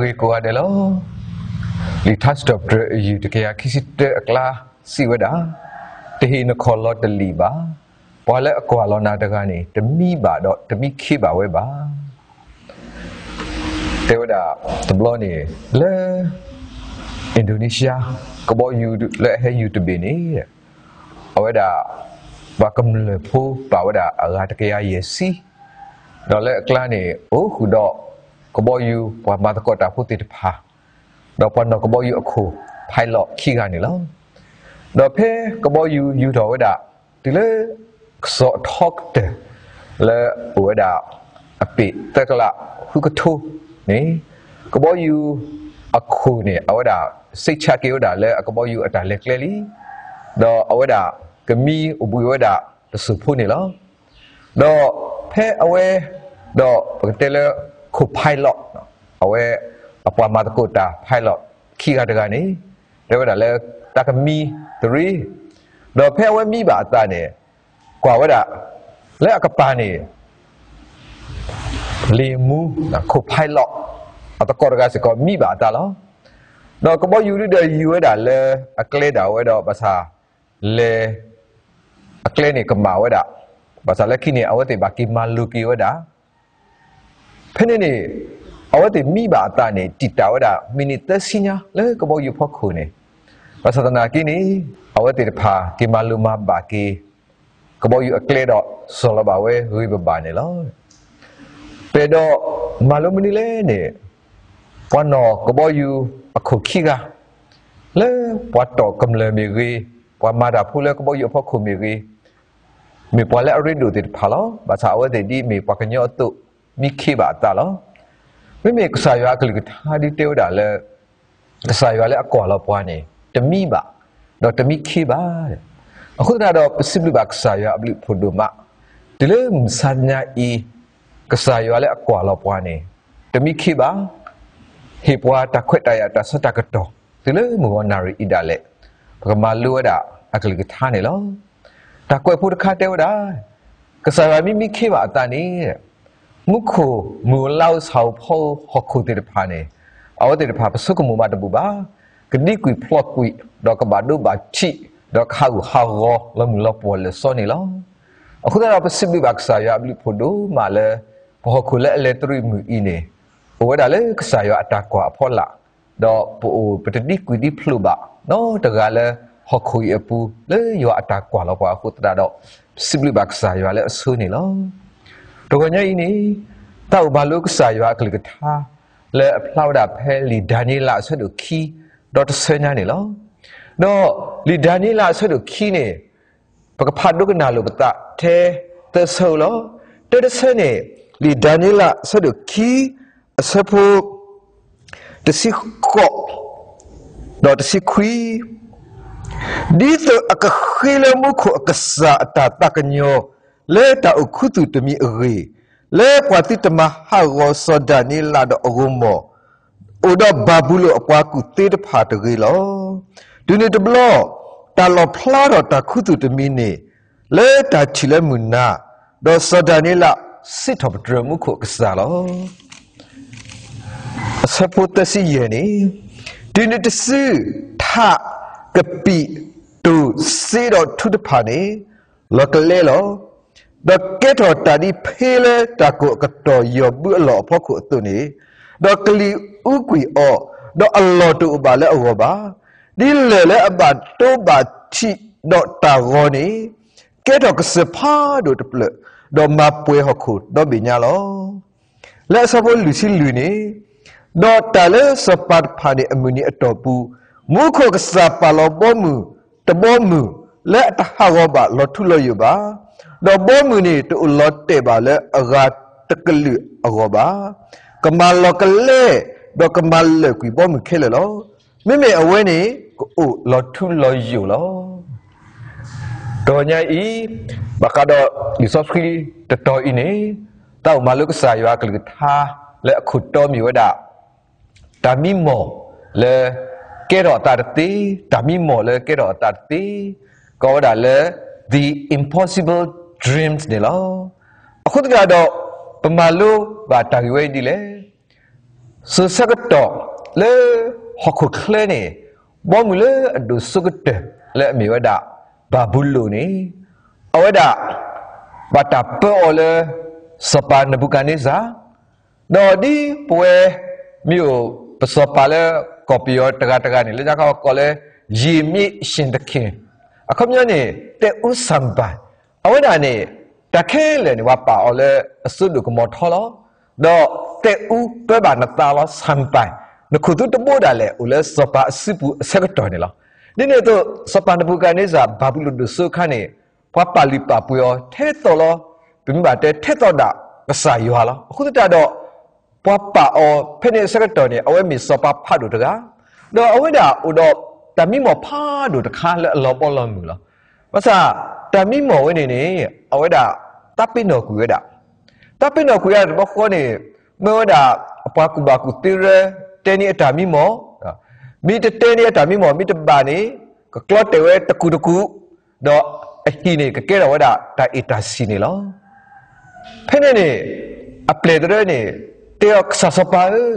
ဂ့ၤကိးဂၤဒဲးလီၤ. လံာ်ထါစံးထီၣ်ပတြၢၤအယုၢ်တကယၤခံဆံတၢအကျါစံးဝဲဒၣ်, တဟ့ၣ်နခီၣ်လီၤတလံာ်ဘၣ်. ပှၤလၢအကွၢ်လီၤနၤတဂၤန့ၣ် တမံဘၣ်ဒီးတမံခ့ဘၣ်ဝဲဘၣ်. တဲဝဲဒၣ်တဘျီန့ၣ် လၢ Indonesia ကဘီယူၤလၢအဟဲယူၤတဘ့ၣ်န့ၣ် အဝဲဒၣ် ပှၤကမျၢၢ်ဖိပာ်ဝဲဒၣ်အဂၤတကယၤယဲၢ်ဆံ, ဒီးလၢအကျါန့ၣ် အိၣ်ဃုာ်ဒီး ကဘီယူၤပှၤမၤသကိးတၢ်ဖိသ့ၣ်တဖၣ်, ဒီးပှၤနီၣ်ကဘီယူၤအခိၣ် pilot ခံဂၤန့ၣ်လီၤ. ဒီးဖဲကဘီယူၤယူၤထီၣ်ဝဲဒၣ် တုၤလၢ ကစီၤအထီကတၢၢ် လၢအိၣ်ဝဲဒၣ် အပ့ၢ်သၢကလးဃုကထိန့ၣ် ကဘီယူၤအခိၣ်န့ၣ် အဝဲဒၣ် စံးဆၢက့ၤဝဲဒၣ်လၢအကဘီယူၤအတၢ်လဲၤကျဲလံ, ဒီးအဝဲဒၣ်ကမံအိၣ်ဘှံးဝဲဒၣ်တစိၢ်ဖိန့ၣ်လီၤ. ဒီးဖဲအဝဲ ဒီးပကတဲလၢ co-pilot အဝဲအပှၤမၤသကိးတၢ် pilot ခံဂၤတဂၤန့ၣ် တဲဝဲဒၣ်လၢတၢ်ကမံတရ့, ဒီးဖဲအဝဲမံဘၣ်အသးန့ၣ် ကွၢ်ဝဲဒၣ် လၢအကပၤန့ၣ် လ့ၣ်မူ co-pilot အသကိးတဂၤစ့ၢ်ကီးမံဘၣ်အသးလီၤ. ဒီးကဘီယူၤဒုဒီးယူၤဝဲဒၣ်လၢအကျဲဒၣ်ဝဲဒီး ဘၣ်ဆၣ် လဲၤ အကျဲန့ၣ်ကမၣ်ဝဲဒၣ်, ဘၣ်ဆၣ်လၢခံန့ၣ် အဝဲသ့ၣ်ဘၣ်က့ၤမၤလိၤက့ၤဝဲဒၣ် ဖဲန့ၣ်န့ၣ် အဝဲသ့ၣ်မံဘၣ်အသးန့ၣ် တံာ်တာ်ဝဲဒၣ် မံးနံးသၢဆံညါလၢကဘီယူၤဖီခိၣ်န့ၣ်, ဘၣ်ဆၣ်သနာ်က့န့ၣ် အဝဲသ့ၣ်တဖၣ်က့ၤမၤလိၤမၤဘၣ်က့ၤ ကဘီယူၤအကျဲဒီး စီၤလီၤဘၣ်ဝဲဂ့ၤဘၣ်ဘၣ်န့ၣ်လီၤ. ပအဲၣ်ဒိးမၤလိမနုၤလဲၣ်န့ၣ်, ပှၤနီၣ်ကဘီယူၤအခိၣ်ခံဂၤ လၢပှၤတီၢ်ကမျၢၢ်မ့ၢ်ဂ့ၤ, ပှၤမၤတၢ်ဖိလၢကဘီယူၤအဖီခိၣ်မ့ၢ်ဂ့ၤ, မ့ၢ်ပှၤလၢအရ့ဒိၣ်သ့ၣ်တဖၣ်လီၤ. ဘၣ်ဆၣ်အဝဲသ့ၣ်ဒ်မ့ၢ်ပှၤကညီအသိး မံခ့ဘၣ်အသးလီၤ. မ့မ့ၢ်ကစၢ်ယွၤအကလုၢ်ကထါဒုတဲဝဲဒၣ်လၢ ကစၢ်ယွၤလၢအကွၢ်လီၤပှၤန့ၣ် တမံဘၣ်, ဒီးတမံခ့ဘၣ်. အဃိသတးဒီး ပစံးဘျုးဘၣ်ကစၢ်ယွၤအဘျုးအဖှိၣ်ဒိၣ်မး, တုၤလၢမုၢ်ဆါညါအံၤ ကစၢ်ယွၤလၢအကွၢ်လီၤပှၤန့ၣ် တမံခ့ဘၣ်, ဟ့ၣ်ပှၤတၢ်ခွဲးတၢ်ယာ်တၢ်ဆၢတၢ်ကတီၢ် တုၤလၢမုၢ်ဂီၤနၣ်ရံၣ်အံၤဒၣ်လဲာ်, ပကမၤလိဝဲဒၣ်အကလုၢ်ကထါန့ၣ်လီၤ. တၢ်ကွဲးဖိတခါတဲဝဲဒၣ်, ကစၢ်ယွၤမ့ၢ်မံခ့ဘၣ်အသးန့ၣ် မူခိၣ်မုၢ်ဧိၤလါဧိၤဆၣ်ဧိၤဖီဧိၤ ဟီၣ်ခိၣ်သ့ၣ်တဖၣ်န့ၣ် အဝဲသ့ၣ်တဖၣ်ပဆိကမိၣ်မးတဘူၣ်ဘၣ်, ကဒံကွံာ်ဖျီၣ်ကွံာ် ဒီးကဘၣ်ဒိဘၣ်ထံး ဒီးကဟးဂူာ်ဟးဂီၤလီၤမုၢ်လီၤပှီၢ်လၢာ်စီန့ၣ်လီၤ. အဃိသတးဒီး ပစံးဘျုးဘၣ်ကစၢ်ယွၤအဘျုးအဖှိၣ်ဒိၣ်မးလၢ ပဟီၣ်ခိၣ်လၢအလဲၤတရံးမုၢ်အံၤန့ၣ် အိၣ်ဝဲဒၣ်လၢကစၢ်ယွၤအတၢ်ကွၢ်အဖီလာ်, ဒီးပအိၣ်ပတဒံကွံာ်ဒံဖျိးဘၣ်နီတဂၤလၢ ဟီၣ်ခိၣ်အံၤအပူၤ လၢယွၤအတၢ်ကွၢ်လီၤပှၤအဃိသတးဒီး ပစံးဘျုးဘၣ်ကစၢ်ယွၤလၢအဆိန့ၣ်လီၤ. တဂီၤညါအံၤန့ၣ် သးအိၣ်မၤလိကစၢ်ယွၤအကလုၢ်ကထါ လၢအဖျါဝဲဒၣ်ဖဲလံာ်ဒၤနံးယ့လးအဆၢဒိၣ်ခံ ဒီးတဆၢညါန့ၣ်လီၤ. ဒီးလံာ်ဒၤနံးယ့လးအဆၢဒိၣ်ခံန့ၣ် ပကဖးဒိကနၣ်လိာ်ပသးထဲသၢဆၢလီၤ. တၢတဆၢန့ၣ် လံာ်ဒၤနံးယ့လးအဆၢဒိၣ်ခံ အဆၢဖိ တဆံဃိး ဒီးတဆံခွံ, ဒ်သိးအကဃ့လၢမူခိၣ်အကစၢ်အတၢ်သးကညီၤ လၢတၢ်အိၣ်ခူသူၣ်တမံၤအဂ့ၢ်, လၢပှၤသုတမၤဟးဂီၤစီၤဒၤနံးယ့လးဒီးအဂီၢ်မီၢ် အိၣ်ဒီးဘၤဘူလိၣ်အပှၤကူၣ်သ့တဖၣ်တဂ့ၤလီၤ. တုၤနုၤတဘျီ တၢ်လီၣ်ဖျါထီၣ်တၢ်ခူသူၣ်တမံၤန့ၣ် လၢတၢ်ထံၣ်လၢမုၢ်နၤ, ဒီးစီၤဒၤနံးယ့လးစံးထီၣ်ပတြၢၤမူခိၣ်အကစၢ်လီၤ. အဆၢဖိသၢဆံယဲၢ်န့ၣ်, တုၤနုၤတစု ထး, ကပံာ်, တိၢ်, စ့ဒီးထူတဖၣ်န့ၣ် လီၤကလဲလီၤ. ဒီးကဲထီၣ်တၢ်ဒ်ဖ့လၢတၢ်ကိၢ်အကတီၢ်ယီၢ်ဘုအလီၢ်အဖီခိၣ်အသိးန့ၣ်, ဒီးကလံၤအူကွံာ်အီၤ, ဒီးအလီၢ်တအိၣ်ဘၣ်လၢအဂီၢ်ဘၣ်. ဒ်လၢၢ်လၢအဘၣ်တိဘၣ်ထံးဒီးတၢ်ဂီၤန့ၣ်, ကဲထီၣ်ကစၢၢ်ဖးဒိၣ်တဖျၢၣ်, ဒီးမၤပှဲၤဟီၣ်ခိၣ်ဒီဘ့ၣ်ညါလီၤ. လၢအဆၢဖိလွံၢ်ဆံလွံၢ်န့ၣ်, ဒီးတၢ်လၢစီၤပၤတဖၣ်န့ၣ်အမုၢ်နံၤအတီၢ်ပူၤ, မူခိၣ်ကစၢ်ပာ်လီၤဘီမုၢ်တဘီမုၢ် လၢအတဟးဂီၤဘၣ်လီၤထူလီၤယိာ်ဘၣ်, ဒီးဘီမုၢ်န့ၣ်တအိၣ်လီၤတဲာ်ဘၣ်လၢအဂၤတကလုာ်အဂီၢ်ဘၣ်. ကမၤလီၤကလဲ, ဒီးကမၤလၢာ်ကွံာ်ဘီမုၢ်ခဲလၢာ်လီၤ. မ့မ့ၢ်အဝဲန့ၣ် ကအိၣ်လီၤထူလီၤယိာ်လီၤ. တဂီၤညါအံၤ, ဘၣ်ဃးဒီးလံာ်စီဆှံတတီၤအံၤန့ၣ်, သးအိၣ်မၤလိကစၢ်ယွၤအကလုၢ်ကထါ လၢအခိၣ်တီမ့ၢ်ဝဲဒၣ် တၢ်မံမီၢ်လၢကဲထီၣ်အသးတသ့, တၢ်မံမီၢ်လၢကဲထီၣ်အသးတသ့, ကိးဝဲဒၣ်လၢ the impossible dreams န့ၣ်လီၤ. အဃိသတးဒီး ပမၤလိဘၣ်တၢ်ဂ့ၢ်ဝဲအံၤဒ်လဲၣ်. စိၤဆၢကတီၢ်လၢဟီၣ်ခိၣ်ချၢန့ၣ် ဘီမုၢ်လၢအဒိၣ်စိကတၢၢ်လၢအမ့ၢ်ဝဲဒၣ် ဘၤဘူလိၣ်န့ၣ် အဝဲဒၣ် ဘၣ်တၢ်ပၢအီၤလၢ စီၤပၤနဘူၤခၣ်န့စၢ် ဒီးဒ်ပဝဲမ့ၢ်အိၣ်ပစီၤပၤလၢကီၢ်ပယီၤတဂၤတဂၤန့ၣ် လၢညါခီကိးလၢ ယံၤမ့ၣ်ၡ့ၣ်တခ့ၣ် အခီပညီန့ၣ် သဲအူစၣ်ပၢ် အဝဲဒၣ်န့ၣ် တၢ်ခဲလၢာ်န့ၣ် ပှၤပာ်အီၤလၢအစိဒိၣ်ကမီၤထီလီၤ. ဒီးသဲအူပၢဘၣ်နသးလီၤ စၣ်ပၢ် နခိၣ်သူတဘိဒၣ်လဲာ် အိၣ်လၢစီၤပၤအစုပူၤအဆၢကတီၢ်န့ၣ်လီၤ. ဒ်န့ၣ်အသိး စီၤပၤနဘူၤခၣ်န့စၢ် ဘၤဘူလိၣ်ဒိၣ်စိအခါန့ၣ် ပှၤပာ်လုၢ်ပာ်ပှ့ၤအီၤထဲသိးလီၤ. ပမ့ၢ်ဘၣ်တဲထဲသိးဒၣ်ကစၢ်ယွၤလီၤ. အဃိသတးဒီး ပှၤပာ်အီၤဖဲန့ၣ်အဆၢကတီၢ်န့ၣ် အဝဲမ့ၢ်စီၤပၤဖးဒိၣ်တဂၤ, ဒီးအဝဲဒၣ်အိၣ်ဒီးတၢ်မံမီၢ်ဖးဒိၣ်တခါလၢအလီၤဘီလီၤမုၢ်လီၤ. ဘၣ်ဆၣ် တၢ်မံမီၢ်ဝဲန့ၣ်န့ၣ် အဝဲဒၣ် သးပ့ၤနီၣ်ကွံာ်ဝဲဒၣ် သးပ့ၤနီၣ်ကွံာ်ဝဲဒၣ်တဘျီဃီန့ၣ် မ့ၢ်ဝဲဒၣ်အပှၤကူၣ်ဘၣ်ကူၣ်သ့ရၢ တဲန့ၢ်အတၢ်မံမီၢ်, မ့ၢ်တတဲန့ၢ်အတၢ်မံမီၢ် မ့ၢ်တဘၣ်န့ၣ် ကကျီတဲာ်ဝဲတကူာ်တကူာ်, ဒီးအဟံၣ်န့ၣ် ကကဲထီၣ်ဝဲဒၣ်တၢ်အ့ၣ်တၢ်ဆံၣ်န့ၣ်လီၤ. ဖဲန့ၣ်န့ၣ် အပျဲၢ်တရၢန့ၣ် တဲအီၤ ကစၢ်စီၤပၤဧၢ,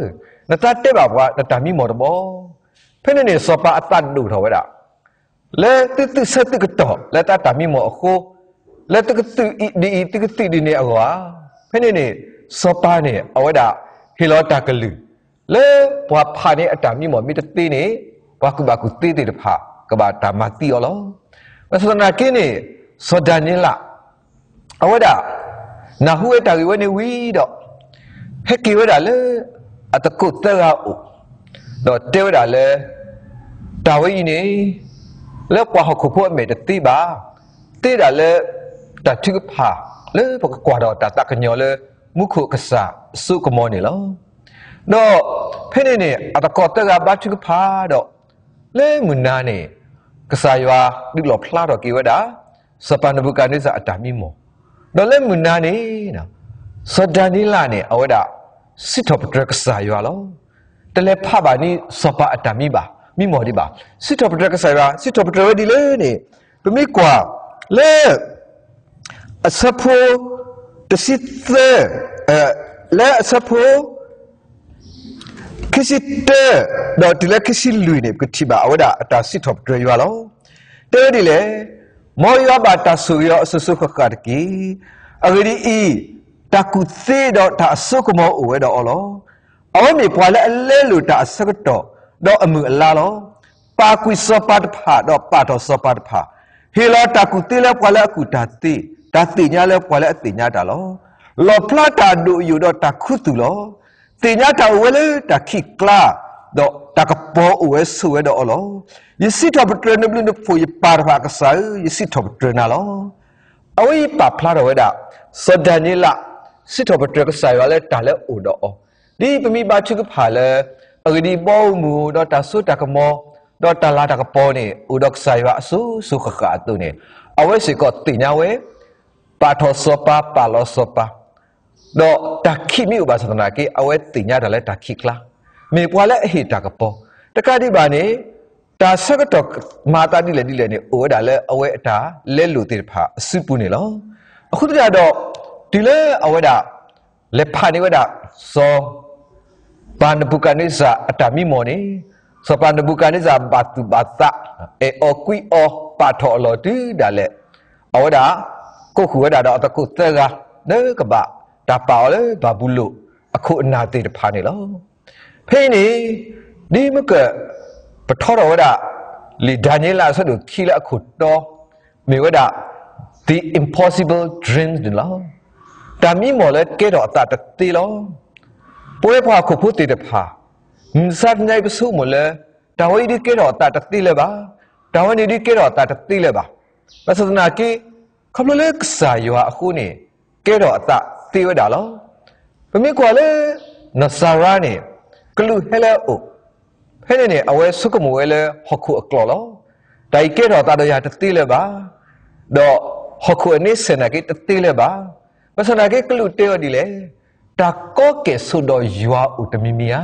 နသးတဲဘၣ်ပှၤနတၢ်မံမီၢ်တဘျီ. ဖဲန့ၣ်န့ၣ် စီၤပၤအသးဒိၣ်ထီၣ်ဝဲဒၣ် လၢသုသုဆၢသုကတီၢ်လၢသးတၢ်မံမီၢ်အဃိ, လၢသုကသုးဒ်အံၤ သုကသုးဒ်န့ၣ်အဂီၢ်ဧါ. ဖဲန့ၣ်န့ၣ် စီၤပၤန့ၣ် အဝဲဒၣ်ဟ့ၣ်လီၤတၢ်ကလုၢ် လၢပှၤဖးန့ၢ်အတၢ်မံမီၢ်မ့ၢ်တသ့န့ၣ် ပှၤကူၣ်ဘၣ်ကူၣ်သ့သ့ၣ်တဖၣ် ကဘၣ်တၢ်မၤသံအီၤလီၤ. ဘၣ်ဆၣ်သနာ်က့န့ၣ် စီၤဒၤနံးယ့လး အဝဲဒၣ် နၢ်ဟူဝဲတၢ်ဂ့ၢ်ဝဲန့ၣ်ဝံၤဒီး ဟဲက့ၤဝဲဒၣ်လၢအသကိးသၢဂၤအအိၣ်, ဒီးတဲဝဲဒၣ်လၢ တၢ်ဝဲအံၤန့ၣ် လၢပှၤဟီၣ်ခိၣ်ဖိအမဲာ်တသ့ဘၣ်, သ့ဒၣ်လၢတၢ်ထုကဖၣ်လၢပကကွၢ်ထီၣ်တၢ်သးကညီၤလၢမူခိၣ်ကစၢ်အစိကမီၤန့ၣ်လီၤ. ဒီးဖဲန့ၣ်န့ၣ် အသကိးသၢဂၤဘါထုကဖၣ်ဒီး လၢမုၢ်နၤန့ၣ် ကစၢ်ယွၤဒုးလီၣ်ဖျါထီၣ်က့ၤဝဲဒၣ် စီၤပၤနဘူၤခၣ်န့စၢ်အတၢ်မံမီၢ်, ဒီးလၢမုၢ်နၤန့ၣ် စီၤဒၤနံးယ့လးန့ၣ် အဝဲဒၣ် စံးထီၣ်ပတြၢၤကစၢ်ယွၤလီၤ. တလဲၤဖးဘၣ်န့ၢ်စီၤပၤအတၢ်မံဘၣ် မံမီၢ်ဒံးဘၣ်. စံးထီၣ်ပတြၢၤကစၢ်ယွၤ စံးထီၣ်ပတြၢၤဝဲဒ်လဲၣ်န့ၣ် ပမ့ၢ်ကွၢ်လၢ အဆၢဖိ တဆံသၢ လၢအဆၢဖိ ခံဆံတၢ ဒီးတုၤလၢခံဆံလွံၢ်န့ၣ် ပကထံၣ်ဘၣ်အဝဲဒၣ်အတၢ်စံးထီၣ်ပတြၢၤယွၤလီၤ. တဲဝဲဒ်လဲၣ်, မ်ယွၤဘၣ်တၢ်ဆိၣ်ဂ့ၤအီၤအစိၤစိၤဃၣ်ဃၣ်တက့ၢ်. အဂ့ၢ်ဒ်အံၤ, တၢ်ကူၣ်သ့ဒီးတၢ်အစိကမီၤအိၣ်ဝဲဒီးအီၤလီၤ. အဝဲမ့ၢ်ပှၤလၢအလဲလိာ်တၢ်အဆၢကတီၢ် ဒီးအမုၢ်အလါလီၤ. ပာ်ကွံာ်စီၤပၤတဖၣ် ဒီးပာ်ထီၣ်စီၤပၤတဖၣ်, ဟ့ၣ်လီၤတၢ်ကူၣ်သ့လၢပှၤလၢအကူၣ်တၢ်သ့, တၢ်သ့ၣ်ညါလၢပှၤလၢအသ့ၣ်ညါတၢ်လီၤ. လီၣ်ဖျါတၢ်အဒိၣ်အယိာ်ဒီးတၢ်ခူသူၣ်လီၤ. သ့ၣ်ညါတၢ်အိၣ်ဝဲလၢတၢ်ခံးကျါ, ဒီးတၢ်ကပီၤအိၣ်ဝဲဆိးဝဲဒီးအီၤလီၤ. ယစံးထီၣ်ပတြၢၤနဘျုးနဖှိၣ်ယပၢ်တဖၣ်အကစၢ်ဧၢ, ယစံးထီၣ်ပတြၢၤနၤလီၤ. အဝဲအံၤပာ်ဖျါထီၣ်ဝဲဒၣ် စီၤဒၤနံးယ့လး စံးထီၣ်ပတြၢၤကစၢ်ယွၤလၢတၢ်လၢအအိၣ်ဒီးအီၤ, ဒ်ပမ့ၢ်ဘါထုကဖၣ်လၢ အဂ့ၢ်ဒ်အံၤ ဘီမုၢ် ဒီးတၢ်စိတၢ်ကမီၤ ဒီးတၢ်လၤတၢ်ကပီၤန့ၣ် အိၣ်ဒီးကစၢ်ယွၤအစိၤစိၤဃၣ်ဃၣ်အသိးန့ၣ် အဝဲစ့ၢ်ကီးသ့ၣ်ညါဝဲ ပာ်ထီၣ်စီၤပၤ ပာ်လီၤစီၤပၤ, ဒီးတၢ်ခံးမ့ၢ်အိၣ်ဘၣ်ဆၣ်သနာ်က့ အဝဲသ့ၣ်ညါတၢ်လၢတၢ်ခံးကျါ, မ့ၢ်ပှၤလၢအဟ့ၣ်တၢ်ကပီၤ, တကးဒံးဘၣ်န့ၣ် တၢ်ဆၢကတီၢ်မၤအသးဒ်လဲၣ်ဒ်လဲၣ်န့ၣ် အိၣ်ဝဲဒၣ်လၢအဝဲအတၢ်လဲလိာ်သ့ၣ်တဖၣ်အစုပူၤန့ၣ်လီၤ. အဃိသတးဒီး တုၤလၢအဝဲဒၣ် လဲၤဖးန့ၢ်ဝဲဒၣ် စီၤ ပၤနဘူၤခၣ်န့စၢ်အတၢ်မံမီၢ်န့ၣ် စီၤပၤနဘူၤခၣ်န့စၢ်ဘၣ်သူၣ်ဘၣ်သး အဲၣ်အီၤကွံအီၤ ပာ်ထီၣ်အလီၢ်တုၤဒၣ်လဲာ် အဝဲဒၣ် ကိးဃုာ်ဝဲဒၣ်ဒီးအသကိးသၢဂၤ လၢကဘၣ်တၢ်ပာ်အီၤလၢဘၤဘူလိၣ်အခိၣ်အနၢ်သ့ၣ်တဖၣ်န့ၣ်လီၤ. ဖဲအံၤန့ၣ် ဒ်မ့ၢ်က ပထီထီၣ်ဝဲဒၣ် လံာ်ဒၤနံးယ့လးအဆၢဒိၣ်ခံလၢအခိၣ်တီ မ့ၢ်ဝဲဒၣ် The Impossible Dreams န့ၣ်လီၤ. တၢ်မံမီၢ်လၢကဲထီၣ်အသးတသ့လီၤ. ပဝဲပှၤဟီၣ်ခိၣ်ဖိသ့ၣ်တဖၣ် မုၢ်မဆါတနံၤအံၤ ပဆိကမိၣ်လၢ တၢ်ဝဲအံၤဒုးကဲထီၣ်အသးတသ့လၢၤဘၣ်, တၢ်ဝဲန့ၣ်ဒုးကဲထီၣ်အသးတသ့လၢၤဘၣ်. ဘၣ်ဆၣ်သနာ်က့ ခီဖျိလၢကစၢ်ယွၤအဃိန့ၣ် ကဲထီၣ်အသးသ့ဝဲဒၣ်လီၤ. ပမ့ၢ်ကွၢ်လၢ နီၢ်စၤရါန့ၣ် ကလူးဟဲလၢအအိၣ် ဖဲန့ၣ်န့ၣ် အဝဲဆိကမိၣ်ဝဲလၢဟီၣ်ခိၣ်အကျိၤလီၤ. တၢ်အံၤကဲထီၣ်အသးဒီးယၤတသ့လၢၤဘၣ်, ဒီးဟီၣ်ခိၣ်အန့ဆဲးနာ်က့တသ့လၢၤဘၣ်. ဘၣ်ဆၣ်သနာ်က့ကလူးတဲဝဲဒ်လဲၣ်, တၢ်ကီကဲၣ်ဆိးဒီးယွၤအိၣ်တမံၤမံၤဧါ.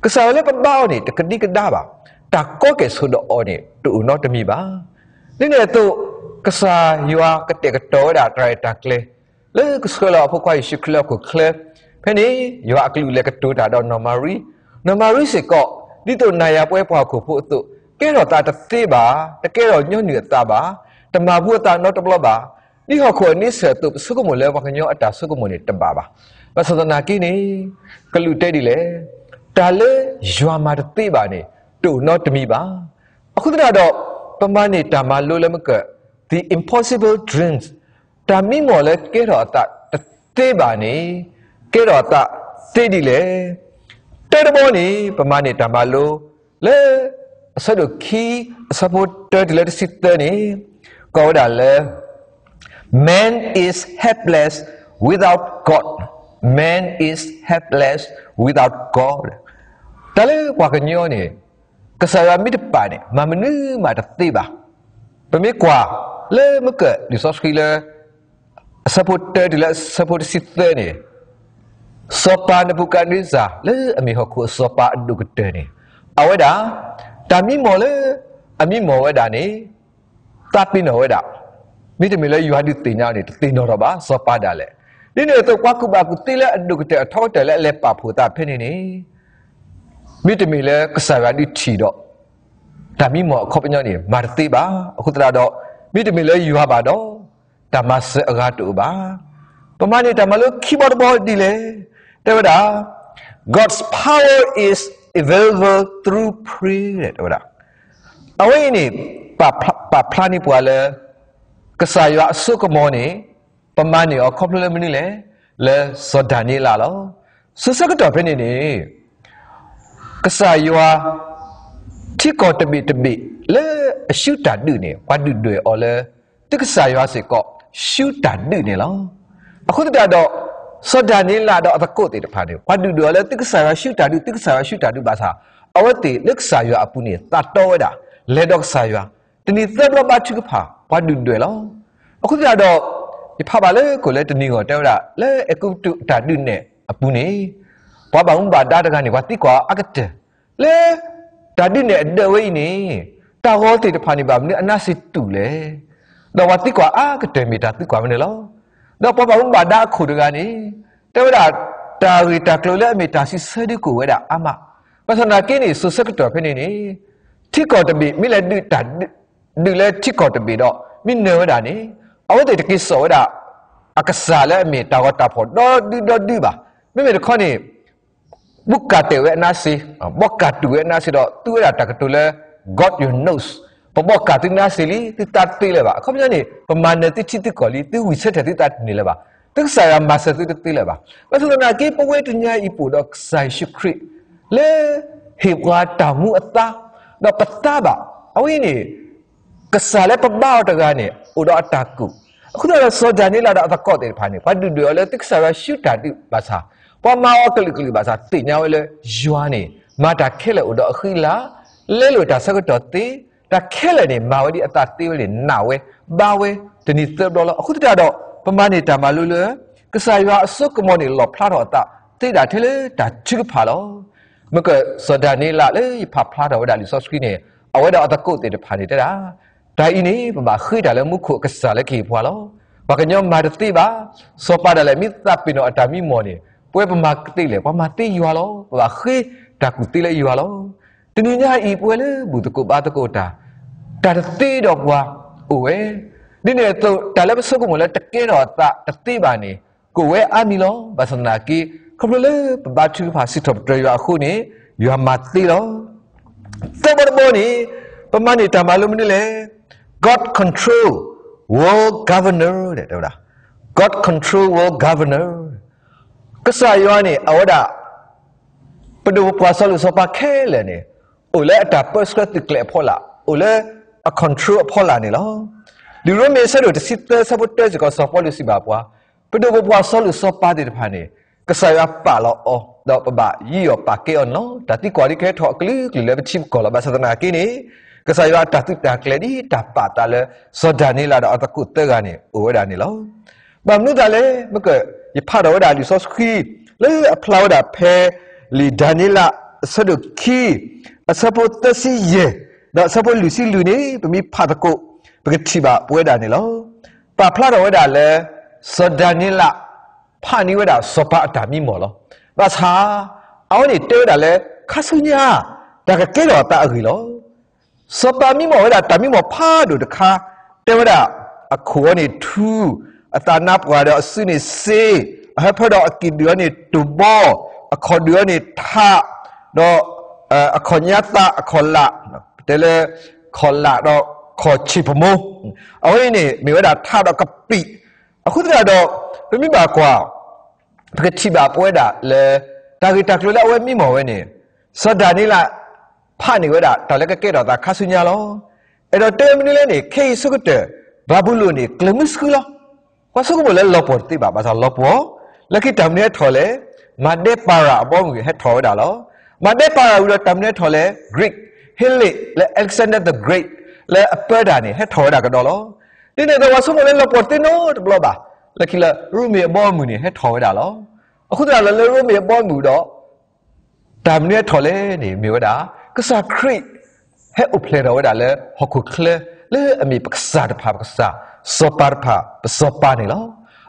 ကစၢ်ယွၤလၢပဘါအီၤန့ၣ် တကဒံကဒါဘၣ်, တၢ်ကီကဲၣ်ဆိးဒီးအီၤန့ၣ် တအိၣ်နီတမံၤဘၣ်. ဒ်န့ၣ်အသိး ကစၢ်ယွၤကတဲာ်ကတီၤဝဲဒၣ်တၢ်ရဲၣ်တၢ်ကျဲၤ လၢကဆှၢလီၤအဖိခွါယ့ၣ်ၡူးခရံာ်လၢဟီၣ်ခိၣ်ချၢ ဖဲန့ၣ် ယွၤအကလူးလဲၤကတိၤတၢ်ဒီးနီၢ်မၤရံ, နီၢ်မၤရံစ့ၢ်ကီး ဒ်သိးနၤယၤပဝဲပှၤဟီၣ်ခိၣ်ဖိအသိး ကဲထီၣ်သးတသ့ဘၣ်, တကဲထီၣ်ညီနုၢ်အသးဘၣ်, တမၤဘူၣ်အသးနီတဘျီဘၣ်. ဒ်ဟီၣ်ခိၣ်အန့ဆၢၣ်အသိး ပဆိကမိၣ်လၢပှၤကညီအတၢ်ဆိကမိၣ်န့ၣ်တဘၣ်ဘၣ်. ဘၣ်ဆၣ်သနာ်က့န့ၣ် ကလူးတဲဒ်လဲၣ်, တၢ်လၢယွၤမၤတသ့ဘၣ်န့ၣ် တအိၣ်နီတမံၤဘၣ်. အဃိသတးဒီး ပမၤန့ၢ်တၢ်မၤလိလၢမ့ၢ်ကၢၢ် the impossible dreams, တၢ်မံမီၢ်လၢကဲထီၣ်အသးတသ့ဘၣ်န့ၣ် ကဲထီၣ်အသးသ့ဒ်လဲၣ်. တၢတဘီန့ၣ် ပမၤန့ၢ်တၢ်မၤလိလၢ အဆၢဒိၣ်ခံ အဆၢဖိတၢတုၤလၢတဆံသၢန့ၣ် ကိးဝဲဒၣ်လၢ Man is helpless without God. Man is helpless without God. တၢ်လၢပှၤကညီန့ၣ် ကစၢ်ယွၤမ့ၢ်တပာ်န့ၣ် မၤမနုၤမးတသ့ဘၣ်. ပမ့ၢ်ကွၢ်လၢမ့ၢ်ကၢၢ်လံာ်စီဆှံလၢ အဆၢဖိတၢတုၤလၢအဆၢဖိတဆံသၢန့ၣ် စီၤပၤနဘူၤခၣ်နံစၢ် လၢအမ့ၢ်ဟီၣ်ခိၣ်အစီၤပၤအဒိၣ်ကတၢၢ်န့ၣ် အဝဲဒၣ် တၢ်မံမီၢ်လၢ အမံမီၢ်ဝဲဒၣ်န့ၣ် သးပ့ၤနီၣ်ဝဲဒၣ်, မ့တမ့ၢ်လၢယွၤဒုးသ့ၣ်ညါအီၤန့ၣ် တသ့ၣ်နီၣ်ထီၣ်ဘၣ် စီၤပၤဒၣ်လဲာ်. ဒ်န့ၣ်အသိး ပှၤကူၣ်ဘၣ်ကူၣ်သ့လၢအဒိၣ်ကတၢၢ်အထီကတၢၢ်လၢအလဲၤပာ်ဖှိၣ်သးဖဲန့ၣ်န့ၣ် မ့တမ့ၢ်လၢကစၢ်ယွၤဒုးထံၣ်ဒီး တၢ်မံမီၢ်အခီပညီန့ၣ် မၤတသ့ဘၣ်. အဃိသတးဒီး မ့တမ့ၢ်လၢယွၤဘၣ်ဒီး တၢ်မၤစၢၤအဂၤတအိၣ်ဘၣ်. ပမၤန့ၢ်တၢ်မၤလိခံဘီတဘီဒ်လဲၣ်. တဲဝဲဒၣ် God's power is available through prayer တဲဝဲဒၣ်. အဝဲအံၤန့ၣ် ပာ်ဖျါန့ၢ်ပှၤလၢ ကစၢ်ယွၤအစိကမီၤန့ၣ် ပမၤန့ၢ်အီၤခီဖျိလၢမနုၤလဲၣ်, လၢစီၤဒၤနံးယ့လးလီၤ. စိၤဆၢကတီၢ်ဖဲန့ၣ်န့ၣ် ကစၢ်ယွၤ ထံကီၢ်တဘ့ၣ်တဘ့ၣ်လၢအရှုံးတၢ်ဒုးန့ၣ် ပှၤဒုၣ်ဒွဲၣ်အီၤလၢ သုကစၢ်ယွၤစ့ၢ်ကီး ရှုံးတၢ်ဒုးန့ၣ်လီၤ. အဃိသတးဒီး စီၤဒၤနံးယ့လးဒီးအသကိးသ့ၣ်တဖၣ်န့ၣ် ပှၤဒုၣ်ဒွဲၣ်အီၤလၢ သုကစၢ်ယွၤရှုံးတၢ်ဒုး သုကစၢ်ယွၤရှုံးတၢ်ဒုးဘၣ်ဆၣ် အဝဲသ့ၣ်လၢကစၢ်ယွၤအပူၤန့ၣ် သးတီဝဲဒၣ် လဲၤဒီးကစၢ်ယွၤ တနံၤသၢဘျီဘါထုကဖၣ် ပှၤဒုၣ်ဒွဲၣ်လီၤ. အဃိသတးဒီး ယဖးဘၣ်လၢခိၣ်လၢတနံၤဂီၢ်တဲဝဲဒၣ် လၢအဲၤကူပတူးတၢ်ဒုးနဲၣ်အပူၤန့ၣ် ပှၤဘၣ်မူဘၣ်ဒါတဂၤန့ၣ် ပှၤသံကွၢ်အီၤအါကတၢၢ် လၢ တၢ်ဒုးနဲၣ်အဒၢးဝဲအံၤန့ၣ် တၢ်ဂီၤသ့ၣ်တဖၣ်န့ၣ် ဘၣ်မနုၤအနါစ့တူာ်လဲၣ်. ဒီးပှၤသံကွၢ်အါကတၢၢ်မ့ၢ်တၢ်သံကွၢ်ဝဲန့ၣ်လီၤ. ဒီးပှၤဘၣ်မူဘၣ်ဒါအခိၣ်တဂၤန့ၣ် တဲဝဲဒၣ် တၢ်ဂ့ၢ်တၢ်ကျိၤလၢအမ့ၢ်တၢ်စံးဆၢဒုးကအိၣ်ဝဲဒၣ်အါမး. ဘၣ်ဆၣ်သနာ်က့န့ၣ် စိၤဆၢကတီၢ်ဖဲန့ၣ်န့ၣ် ထံကီၢ်တဘ့ၣ် မ့ၢ်လဲၤဒုးတၢ်ဒုး ဒုးလၢထံကီၢ်တဘ့ၣ်ဒီး မ့ၢ်နၢၤဝဲဒၣ်န့ၣ် အဝဲသ့ၣ်တက့ၤစိာ်ဝဲဒၣ် အကစၢ်လၢအမ့ၢ်တၢ်ဂီၤတၢ်ဖီၣ်ဒီဒုဒီဒုဘၣ်. မ့မ့ၢ်တခီန့ၣ် ဘူးကၢ်တဲာ်ဝဲအနါစ့, ဘီးကၢ်တူာ်ဝဲအနါစ့ဒီး သူဝဲဒၣ်တၢ်ကတိၤလၢ God your nose, ပဘီးကၢ်သုနါစ့လံ သုသးတသ့လၢၤဘၣ်. အခီပညီန့ၣ် ပမၤနၢၤသုထံသုကီၢ်လံ သုဝံၢ်ဆၢထၢၣ်သုသးတန့ၢ်လၢၤဘၣ်. သုကစၢ်ယွၤမၤစၢၤသုတသ့လၢၤဘၣ်. ဘၣ်ဆၣ်သနာ်က့ ပဝဲတနံၤအံၤပအိၣ်ဒီးကစၢ်ယ့ၣ်ၡူးခရံာ် လၢ ဟ့ၣ်ပှၤတၢ်မူအသါ ဒီးပသါဘၣ်. အဝဲအံၤန့ၣ် ကစၢ်လၢပဘါအီၤတဂၤန့ၣ် အိၣ်ဒီးအတၢ်ကူၣ်. အဃိသတးဒီး စီၤဒၤနံးယ့လးဒီးအသကိးသ့ၣ်တဖၣ်န့ၣ် ပှၤဒုၣ်ဒွဲၣ်အီၤလၢသုကစၢ်ယွၤရှုံးတၢ်ဒုးဘၣ်ဆၣ် ပှၤမၤအီၤကလုာ်ကလုာ်ဘၣ်ဆၣ် သ့ၣ်ညါဝဲလၢယွၤန့ၣ် မၤတၢ်ခဲလၢာ်အိၣ်ဒီးအဃံအလၤ လဲလိာ်တၢ်ဆၢကတီၢ်သ့, တၢ်ခဲလၢာ်န့ၣ် မၤဝဲဒ်အသးသ့ဝဲန့ၣ် နာ်ဝဲ ဘါဝဲ တနံၤသၢဘျီလီၤ. အဃိသတးဒီး ပမၤန့ၢ်တၢ်မၤလိလၢ ကစၢ်ယွၤအစိကမီၤန့ၣ် လီၣ်ဖျါထီၣ်အသး သ့ဒၣ်ထဲလၢတၢ်ထုကဖၣ်လီၤ. မ့ၢ်ကစီၤဒၤနံးယ့လးလၢယဖးဖျါထီၣ်ဝဲဒၣ်လံာ်စီဆှံန့ၣ် အဝဲဒီးအသကိးသ့ၣ်တဖၣ်န့ၣ်တဲဒၣ်, တၢ်အံၤန့ၣ် ပဘၣ်ဃ့တၢ်လၢမူခိၣ်အကစၢ်လၢကဟ့ၣ်ပှၤလီၤ. ပှၤကညီမၤတသ့ဘၣ်, စီၤပၤဒၣ်လဲာ်မ့ၢ်သးပ့ၤနီၣ်အတၢ်မံမီၢ်န့ၣ် ပဝဲပမၤသ့လဲၣ်, ပှၤမၤသ့ယွၤလီၤ. ပဘၣ်ဃ့တၢ်ကူၣ်သ့လၢယွၤလီၤ. တနံၤညါအံၤ ပဝဲလၢဘူၣ်သကိးဘါသကိးတၢ် တၢ်တသ့ဒီးပှၤအိၣ်ဝဲ, ဒ်န့ၣ်အသိး တၢ်လၢပဆိကမိၣ်လၢတကဲထီၣ်အသးတသ့ဘၣ်န့ၣ် ကအိၣ်ဝဲအါမံၤလီၤ. ဘၣ်ဆၣ်သနာ်က့ ခီဖျိလၢပဘါထုကဖၣ်စံးထီၣ်ပတြၢၤယွၤအဃိန့ၣ် ယွၤမၤသ့လီၤ. သၢဘီတဘီန့ၣ် ပမၤန့ၢ်တၢ်မၤလိမနုၤလဲၣ်. God control world governor တဲဝဲဒၣ်, God control world governor. ကစၢ်ယွၤန့ၣ် အဝဲဒၣ် ပဒိၣ်ပပှၢ်စီၤလိၣ်စီၤပၤခဲလၢာ်န့ၣ် အိၣ်လၢအတၢ်ပၢဆှၢသုးကျဲၤအဖီလာ်, အိၣ်လၢအ control အဖီလာ်န့ၣ်လီၤ. လံာ်ရိမ့ၤအဆၢဒိၣ်တဆံသၢ အဆၢဖိတၢစ့ၢ်ကီး စီၤပီလူးစံးဘၣ်ပှၤ, ပဒိၣ်ပပှၢ်စီၤလိၣ်စီၤပၤသ့ၣ်တဖၣ်န့ၣ် ကစၢ်ယွၤပာ်လီၤအီၤ ဒီးပဘၣ်ယံၤအီၤပာ်ကဲအီၤန့ၣ်လီၤ. တၢ်သံကွၢ်ဒ်ကဲထီၣ်အကလုာ်ကလုာ်လၢပထံပကီၢ်လီၤ. ဘၣ်ဆၣ်သနာ်က့န့ၣ် ကစၢ်ယွၤအတၢ်သုးတၢ်ကျဲၤဒ်တၢ်ပာ်သးလၢ စီၤဒၤနံးယ့လးဒီးအသကိးသၢဂၤန့ၣ် အိၣ်ဝဲဒၣ်န့ၣ်လီၤ. ဘၣ်မနုၤအသးလဲၣ်, မ့ၢ်က ယဖးထီၣ်ဝဲဒၣ်လံာ်စီဆှံ လၢအဖျါဝဲဒၣ်ဖဲ လံာ်ဒၤနံးယ့လး အဆၢဒိၣ်ခံ အဆၢဖိသၢဆံယဲၢ် ဒီးအဆၢဖိလွံၢ်ဆံလွံၢ်န့ၣ် ပမ့ၢ်ဖးသကိး ပကထံၣ်ဘၣ်ပဝဲဒၣ်န့ၣ်လီၤ. ပာ်ဖျါထီၣ်ဝဲဒၣ်လၢ စီၤဒၤနံးယ့လး ဖးန့ၢ်ဝဲဒၣ်စီၤပၤအတၢ်မံမီၢ်လီၤ. ဘၣ်ဆၣ် အဝဲန့ၣ်တဲဝဲဒၣ်လၢ ခါဆူညါ တၢ်ကကဲထီၣ်အသးအဂ့ၢ်လီၤ. စီၤပၤမံမီၢ်ဝဲဒၣ်တၢ်မံမီၢ်ဖးဒိၣ်တခါ, တဲဝဲဒၣ် အခိၣ်အီၤန့ၣ်ထူ, အသးနါပှၢ်ဒီးအစုန့ၣ်စ့, အဟၢဖၢဒီးအကံၣ်ဒုၣ်အီၤန့ၣ်တဘီ, အခီၣ်ဒုၣ်အီၤန့ၣ်ထး, ဒီး အခီၣ်ညါသးအခီၣ်လာ်, ပတဲလၢ ခီၣ်လာ်ဒီးခီၣ်ဆံၣ်ပမိၢ်, အဝဲအံၤန့ၣ် မ့ၢ်ဝဲဒၣ်ထးဒီးကပံာ်, အဃိသတးဒီး ပမ့ၢ်ဘၣ်ကွၢ် ပကထံၣ်ဘၣ်ပဝဲဒၣ်လၢ တၢ်ဂ့ၢ်တၢ်ကျိၤလၢအဝဲမံမီၢ်ဝဲန့ၣ်, စီၤဒၤနံးယ့လး ဖးန့ၢ်ဝဲဒၣ် တၢ်လၢကကဲထီၣ်သးခါဆူညါလီၤ. အဲၣ်ဒိးတဲမနုၤလဲၣ်န့ၣ် ခဲအံၤဆၢကတီၢ် ဘၤဘူလိၣ်န့ၣ် ကျၢၤမုၢ်ဆှုလီၤ. ပှၤဆိကမိၣ်လၢလီၤပှီၢ်တသ့ဘၣ်, ဘၣ်ဆၣ်လီၤပှီၢ်, လၢခံတၢ်မနုၤဟဲထီၣ်လဲၣ်, မၤဒဲပၤရၤအဘီအမုၢ်ဟဲထီၣ်ဝဲဒၣ်လီၤ. မၤဒဲပၤရၤဝံၤဒီးတၢ်မနုၤဟဲထီၣ်လဲၣ်, Greek ဟ့လ့ၣ် လၢ Alexander the Great လၢအပၢတၢ်န့ၣ် ဟဲထီၣ်ဝဲဒၣ်ကဒီးလီၤ. ဒ်န့ၣ်အသိး ပှၤဆိကမိၣ်လၢလီၤပှီၢ်တသ့နီတဘျီဘၣ်, လၢခံလၢ ရိမ့ၤအဘီအမုၢ်န့ၣ် ဟဲထီၣ်ဝဲဒၣ်လီၤ. အဃိသတးဒီးလၢရိမ့ၤအဘီအမုၢ်ဒီး တၢ်မနုၤဟဲထီၣ်လဲၣ်န့ၣ် မ့ၢ်ဝဲဒၣ် ကစၢ်ခရံာ် ဟဲအိၣ်ဖျဲၣ်ထီၣ်ဝဲဒၣ်လၢဟီၣ်ခိၣ်ချၢ လၢအမ့ၢ်ပကစၢ်တဖၣ်ပကစၢ်, စီၤပၤတဖၣ်ပစီၤပၤန့ၣ်လီၤ.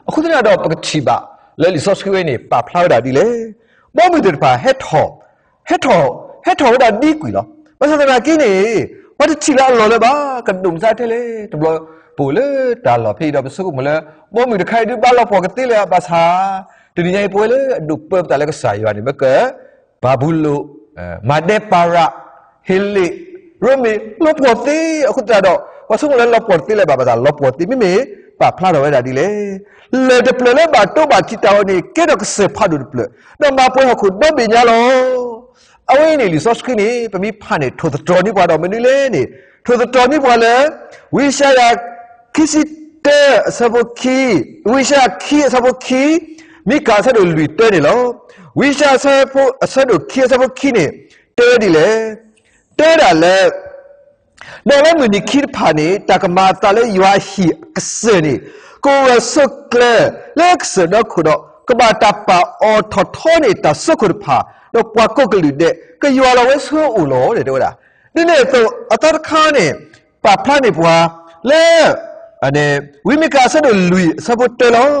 အဃိသတးဒီး ပကထံၣ်ဘၣ်လၢလံာ်စီဆှံဝဲန့ၣ် ပာ်ဖျါဝဲဒၣ်ဒ်လဲၣ်. ဘီမုၢ်သ့ၣ်တဖၣ်ဟဲထီၣ်, ဟဲထီၣ်, ဟဲထီၣ်ဝဲဒၣ်ဒ်ကွံာ်လီၤ. ဘၣ်ဆၣ်သနာ်က့န့ၣ် ပှၤတထံၣ်လၢအလီၢ်လၢၤဘၣ်, ကဒိၣ်မးထဲလဲၣ်. တဘျီပအိၣ်လၢတၢ်လီၢ်ဖဲအံၤဒီး ပဆိကမိၣ်လၢ ဘီမုၢ်တခါအံၤဒုးဘၣ်လီၤပှီၢ်ကသ့လၢၤ, ဘၣ်ဆၣ် တနံၤညါအံၤ ပဝဲလၢအဒိးပၢပသးလၢကစၢ်ယွၤန့ၣ် မ့ၢ်က ဘၤဘူလိၣ်, မၤဒဲပၤရၤ, ဟ့လ့ၣ်, ရိမ့ၤ လီၤပှီၢ်သ့. အဃိသတးဒီး ပှၤဆိကမိၣ်လၢလီၤပှီၢ်တသ့လၢၤဘၣ်, ဘၣ်ဆၣ်လီၤပှီၢ်သ့. မ့မ့ၢ်ပာ်ဖျါထီၣ်ဝဲဒၣ်ဒ်လဲၣ်. လၢၢ်တဖျၢၣ်လၢဘၣ်တိဘၣ်ထံးတၢ်အီၤန့ၣ် ကဲထီၣ်ကစၢၢ်ဖးဒိၣ်တဖျၢၣ်, ဒီးမၤပှဲၤဟီၣ်ခိၣ်ဒီဘ့ၣ်ညါလီၤ. အဝဲအံၤန့ၣ် လံာ်စီဆှံန့ၣ် ပမ့ၢ်ဖးန့ၣ် ထိၣ်သတြီၤန့ၢ်ပှၤဒီးမနုၤလဲၣ်န့ၣ်, ထိၣ်သတြီၤန့ၢ်ပှၤလၢ ဝံယၡါယၤ ခံဆံတၢ အဆၢဖိခံ, ဝံယၡါယၤခံအဆၢဖိခံ, မံကၤအဆၢဒိၣ်လွံၢ်တၢန့ၣ်လီၤ. ဝံယၡါယၤအဆၢဒိၣ်ခံအဆၢဖိခံန့ၣ် တဲဝဲဒ်လဲၣ်. တဲဝဲဒၣ်လၢ ဒီးလၢမုၢ်နံၤခံတဖၣ်န့ၣ် တၢ်ကမၤအသးလၢယွၤအဟံၣ်အကစၢၢ်န့ၣ် ကအိၣ်ဂၢၢ်ဆိးကျၢၤလၢကစၢၢ်ဒီခိၣ်ဒီး ကဘၣ်တၢ်ပာ်အီၤထီၣ်ထီန့ၢ်တၢ်စိခိၣ်တဖၣ်, ဒီးပှၤကိးကလုာ်ဒဲး ကယွၤလီၤဝဲဆူအအိၣ်လီၤ တဲဝဲဒၣ်. ဒ်န့ၣ်အသိး အသီတခါန့ၣ် ပာ်ဖျါန့ၢ်ပှၤလၢ ဝံမံကၤအဆၢဒိၣ်လွံၢ်အဆၢဖိတၢလီၤ.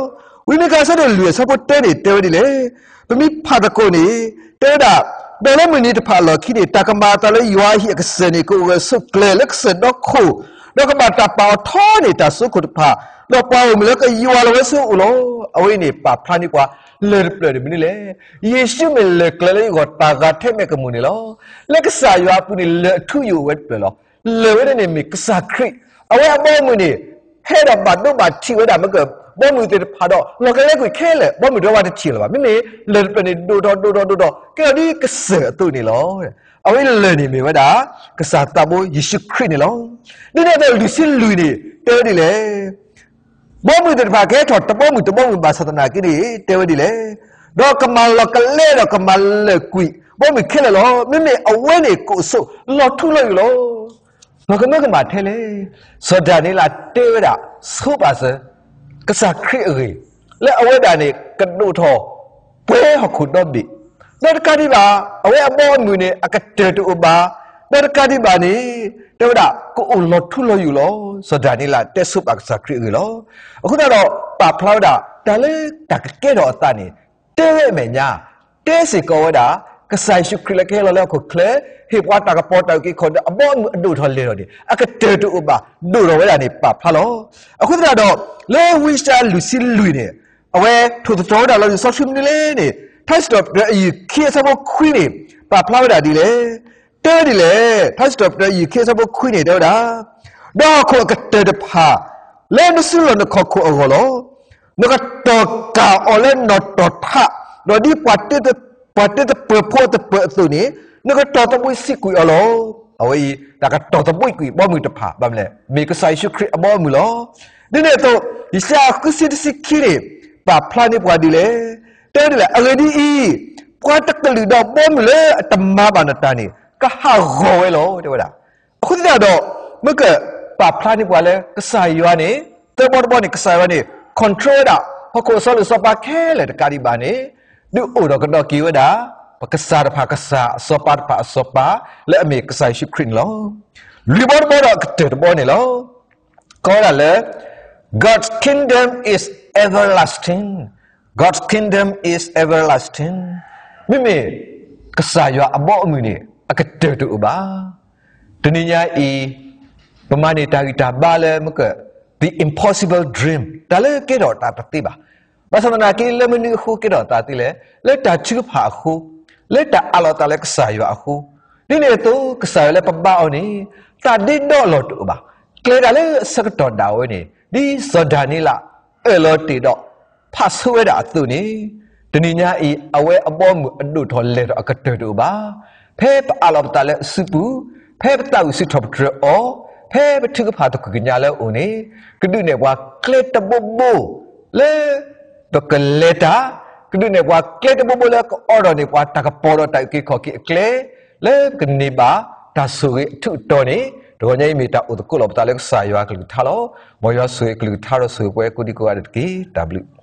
ဝံမံကၤအဆၢဒိၣ်လွံၢ်အဆၢဖိတၢန့ၣ် တဲဝဲဒ်လဲၣ်. ပမ့ၢ်ဖးသကိးန့ၣ် တဲဝဲဒၣ်, ဒီးလၢမုၢ်နံၤတဖၣ်အလီၢ်ခံန့ၣ် တၢ်ကမၤအသးလၢယွၤအဟံၣ်အကစၢၢ်န့ၣ် ကအိၣ်ဂၢၢ်ဆိးကျၢၤလၢကစၢၢ်ဒီခိၣ်, ဒီးကဘၣ်တၢ်ပာ်အီၤထီန့ၢ်တၢ်စိခိၣ်တဖၣ်, ဒီးပှၤဂီၢ်မုၢ်လၢကယွၤလီၤဝဲဆူအအိၣ်လီၤ. အဝဲအံၤန့ၣ် ပာ်ဖျါန့ၢ်ပှၤ လၢၢ်တဖျၢၣ်န့ၣ်မနုၤလဲၣ်. ယ့ၣ်ၡူးမ့ၢ်လၢၢ်ကျၢၤလၢယဂီၢ်တၢ်ဂၤထဲမဲာ်ကမူၣ်န့ၣ်လီၤ. လၢကစၢ်ယွၤအပူၤန့ၣ် လၢၢ်အထူအယိာ်အိၣ်ဝဲတဖျၢၣ်လီၤ. လၢၢ်ဝဲန့ၣ်န့ၣ်မ့ၢ်ကစၢ်ခရံာ်, အဝဲအဘီအမုၢ်န့ၣ် ဟဲဒီးဘၣ်ဒိဘၣ်ထံးဝဲဒၣ်မ့ၢ်က ဘီမုၢ်သ့ၣ်တဖၣ်ဒီး လီၤကလဲကွံာ်ခဲလၢာ်, ဘီမုၢ်တဝဲတထံၣ်လၢၤဘၣ်. မ့မ့ၢ်လၢၢ်တဖျၢၣ်န့ၣ် ဒိၣ်ထီၣ်ဒိၣ်ထီၣ်ဒိၣ်ထီၣ် ကဲထီၣ်ဒ်ကစၢၢ်အသိးန့ၣ်လီၤ. အဝဲလၢၢ်န့ၣ်မ့ၢ်ဝဲဒၣ် ကစၢ်သးဘိယ့ၣ်ၡူးခရံာ်န့ၣ်လီၤ. ဒ်န့ၣ်အသိးလွံၢ်ဆံလွံၢ်န့ၣ် တဲဝဲဒ်လဲၣ်. ဘီမုၢ်သ့ၣ်တဖၣ်ကဟဲထီၣ်တဘီမုၢ်တဘီမုၢ်ဘၣ်ဆၣ်သနာ်က့န့ၣ် တဲဝဲဒ်လဲၣ်. ဒီးကမၤလီၤကလဲဒီးကမၤလၢာ်ကွံာ်ဘီမုၢ်ခဲလၢာ်လီၤ. မ့မ့ၢ်အဝဲန့ၣ်ကအိၣ်ဆိးလီၤထူလီၤယိာ်လီၤ. လီၤကမၢကမၣ်ထဲလဲၣ်. စီၤဒၤနံးယ့လးတဲဝဲဒၣ် ဆိပာ်စၢၤ ကစၢ်ခရံာ်အဂ့ၢ်, လၢအဝဲဒၣ်န့ၣ် ကဒိၣ်ထီၣ်ပှဲၤဟီၣ်ခိၣ်ဒီဘ့ၣ်, ဒီးတကးဒံးဘၣ် အဝဲအဘီအမုၢ်န့ၣ် အကတၢၢ်တအိၣ်ဘၣ်, ဒီးတကးဒံးဘၣ်န့ၣ် တဲဝဲဒၣ် ကအိၣ်လီၤထူလီၤယိာ်လီၤ. စီၤဒၤနံးယ့လးတဲဆိပာ်ကစၢ်ခရံာ်အဂ့ၢ်လီၤ. အဃိသတးဒီး ပာ်ဖျါဝဲဒၣ် တၢ်လၢတၢ်ကကဲထီၣ်အသးန့ၣ် တဲဝဲအမဲာ်ညါ တဲစ့ၢ်ကီးဝဲဒၣ် ကစၢ်ယ့ၣ်ၡူးခရံာ်လၢကဟဲလီၤလၢဟီၣ်ခိၣ်ချၢ, ဟ့ၣ်ပှၤတၢ်ကပီၤတၢ်အုၣ်က့ၤခီၣ်က့ၤဒီး အဘီအမုၢ်အဒိၣ်ထီၣ်လဲၢ်ထီၣ်န့ၣ် အကတၢၢ်တအိၣ်ဘၣ် ဒိၣ်ထီၣ်ဝဲဒၣ်န့ၣ် ပာ်ဖျါလီၤ. အဃိသတးဒီး လၢဝံယၡါယၤလွံၢ်ဆံလွံၢ်န့ၣ် အဝဲထိၣ်သတြီၤဝဲဒၣ်လီၤလံာ်စီဆှံမနုၤလဲၣ်န့ၣ် ထါစံးထီၣ်ပတြၢၤအယုၢ်ခံအဆၢဖိခွံန့ၣ် ပာ်ဖျါဝဲဒၣ်ဒ်လဲၣ်. တဲဝဲဒ်လဲၣ်. ထါစံးထီၣ်ပတြၢၤအယုၢ်ခံအဆၢဖိခွံန့ၣ် တဲဝဲဒၣ် ဒီးဟီၣ်ခိၣ်အကတၢၢ်တဖၣ် လၢနစုလီၢ်နခီၣ်ခိၣ်အဂီၢ်လီၤ. နကတီၢ်ကၢ်အီၤလၢနီၣ်တီၢ်ထး, ဒီးဒ်ပှၤတ့သပၢၤဖိအသပၢၤအသိးန့ၣ် နကတီၢ်သဘှံးစံးကွံာ်အီၤလီၤ. အဝဲအံၤ တၢ်ကတီၢ်သဘှံးကွံာ်ဘီမုၢ်တဖၣ် ဘၣ်မနုၤလဲၣ်, မ့ၢ်ကစၢ်ယ့ၣ်ၡူးခရံာ်အဘီအမုၢ်လီၤ. ဒ်န့ၣ်အသိး ယၡါယၤဃုဆံတဆံခံန့ၣ် ပာ်ဖျါန့ၢ်ပှၤဒ်လဲၣ်. တဲဝဲဒ်လဲၣ်, အဂ့ၢ်ဒ်အံၤ, ပှၤတကလုာ်ဒီးဘီမုၢ်လၢအတမၤဘၣ်နတၢ်န့ၣ် ကဟးဂီၤဝဲလီၤ တဲဝဲဒၣ်. အဃိသတးဒီး မ့ၢ်ကပာ်ဖျါန့ၢ်ပှၤလၢကစၢ်ယွၤန့ၣ် သၢဘီတဘီန့ၣ် ကစၢ်ယွၤန့ၣ် control ဝဲဒၣ် ဟီၣ်ခိၣ်အစီလိာ်စီၤပၤခဲလၢာ်တကးဒံးဘၣ်န့ၣ် ဒုးအိၣ်ဒီးကဒီးက့ၤဝဲဒၣ် ပကစၢ်တဖၣ်ကစၢ် အစီၤပၤတဖၣ်အစီၤပၤ လၢအမ့ၢ်ကစၢ်ယ့ၣ်ၡူးခရံာ်န့ၣ်လီၤ. လွံၢ်ဘီတဘီဒီးအကတၢၢ်တဘီန့ၣ်လီၤ. ကိးဝဲဒၣ်လၢ God's kingdom is everlasting. God's kingdom is everlasting. မ့မ့ၢ်ကစၢ်ယွၤအဘီအမုၢ်န့ၣ် အကတၢၢ်တအိၣ်ဘၣ်. တနံၤညါအံၤ ပမၤန့ၢ်တၢ်ဂံၢ်တၢ်ဘါလၢမကၢၢ် the impossible dream တၢ်လၢကဲထီၣ်တၢ်တသ့ဘၣ်. ဘၣ်ဆၣ်သနာ်က့ လၢမနုၤအဃိကဲထီၣ်သးသ့လဲၣ်, လၢတၢ်ထုကဖၣ်အဃိ, လၢတၢ်အးလီၤသးလၢကစၢ်ယွၤအဃိ, ဒ်န့ၣ်အသိး ကစၢ်ယွၤလၢပဘါအီၤန့ၣ် သးဒ့ဒီအလီၢ်တအိၣ်ဘၣ်. ကျဲၤတၢ်လၢအဆၢကတီၢ်ဒၣ်ဝဲန့ၣ် ဒ်စီၤဒၤနံးယ့လး အၢၣ်လီၤတ့ၢ်ဒီး ဖးဆိဝဲဒၣ်အသိးန့ၣ်, တနံၤညါအံၤ အဝဲအဘီအမုၢ်အဒိၣ်ထီၣ်လဲၢ်ထီၣ်အကတၢၢ်တအိၣ်ဘၣ်. ဖဲပအးလီၤပသးလၢအစုပူၤ, ဖဲပသးဝံၣ်စံးထီၣ်ပတြၢၤအီၤ, ဖဲပထုကဖၣ်သကိးကညးလၢအအိၣ်န့ၣ်, ကဒုးနဲၣ်ပှၤကျဲတဘိဘိ လၢ ပကလဲၤတၢ်, ကဒုးနဲၣ်ပှၤကျဲတဘိဘိလၢကအီၣ်ဒီးန့ၢ်ပှၤ တၢ်ကပီၤဒီးတၢ်အုၣ်က့ၤခီၣ်က့ၤအကျဲ, လၢပကန့ၢ်ဘၣ်တၢ်ဆိၣ်ဂ့ၤအထူးအတီၤန့ၣ်, တဂီၤညါအံၤမ့ၢ်တၢ်အိၣ်သကိးလီၤပသးလၢကစၢ်ယွၤအကလုၢ်ကထါလီၤ. မ်ယွၤဆိၣ်ဂ့ၤအကလုၢ်ကထါဒီးဆိၣ်ဂ့ၤပှၤကိးဒံကိးဂၤဒဲးတက့ၢ်. တၢ်ဘျုး